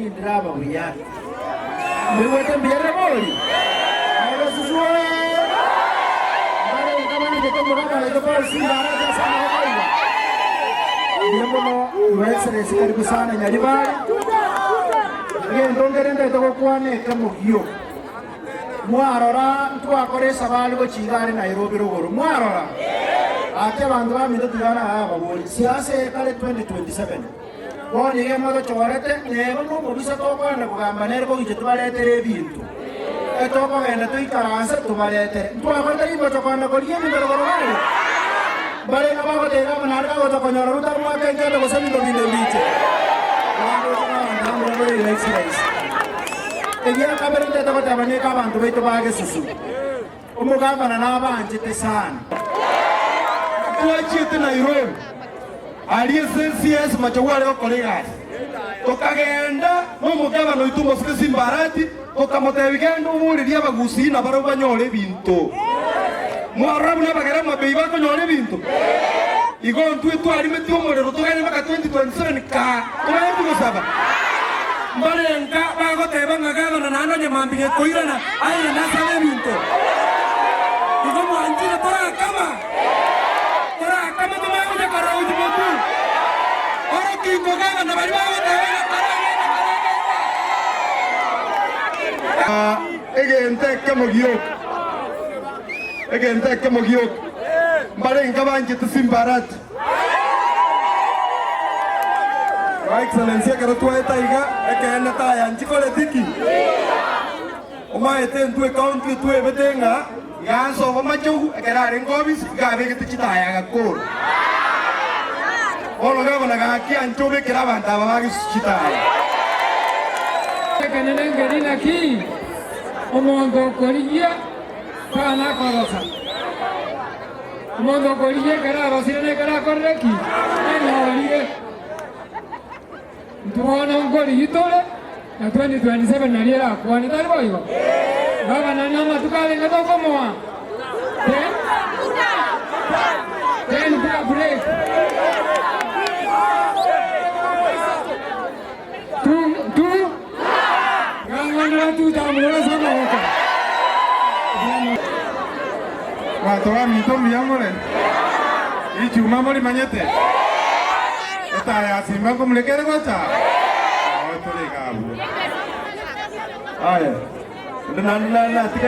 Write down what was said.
Tindiraba buya. Mbaigwete mbuya rire bori? Aye Gesusu oye! Mbare nkabanchete omogaka oito Paul Simba arache ase amaboko aiga. Mbuya mono Your Excellency karibu sana Nyaribari. Egento nkere ndete gokwana ekemo gioka. Mwarora ntwakora esabari gochia iga are Nairobi rogoro. Mwarora? Gaki abanto baminto tiga narababorie. Siasa eye kare 2027. Bono iga motochorete, neba nomobisa tokogenda kogamba nere kogicha tobaretere ebinto. Etokogenda toikaranse tobaretere. Ntwakorete ringocho kogenda korigia ebinto rogoro bare? Mbarenge bagoteba amo naende bagocha konyora Ruto amoake enchera gose ebinto binde mbiche. Naende oche nabanto bamura bore rahisi rahisi. Egia kabere ntete goteba neke abanto baito ba Gesusu. Omogavana nabanchete sana. Twachiete Nairobi aria ase CS Machogu are gokora egasi, tokagenda nomogavana oito omosike Simba Arati, tokamotebia genda oborerie abagusii nabarabwo banyore ebinto. Mwarora buna abagere amabei bakonyora ebinto? Igo ntwe twarimetie omorero togende mpaka 2027 kaa tobaeti gosaba. Mbarenga bagoteba ng'a gavana naende onye mambia gekoirana airane asabe ebinto. Igo mwanchire torakama? Torakama tomanye gocha korora gochia motwe. Orokingo gavana baria bagoteba ng'a taragenda taragenda. Egento ekemo gioka, egento ekemo gioka, mbarenge abanchete Simbarati. Your Excellency ekero twaeta iga, ekeene taya nchikoreti ki? Omaete intwe ecounty etwebete ng'a iga nsobo machogu ekero arenge office iga abegete chitaya agakora. Bono gavana gaki anche obekere abanto aba ba Gesusu chitaya. Ekenene nkeri naki omonto okorigia tana korosa. Omonto okorigia ekero arosire nekero akorire ki? Anyorire. Intwe bono nkorigia tore na 2027 nario erakwane, tari boigo? Gavana namatuko arenge tokomoa? Ten? Ten bwa break. Two, two? Gang'onera two tamura ase amaboko. Abanto baminto mbuya more? Richuma morimanyete? Etaya ya simba nkomureka ere gocha? Nao tore iga abwo. Aya, onde naende natiga.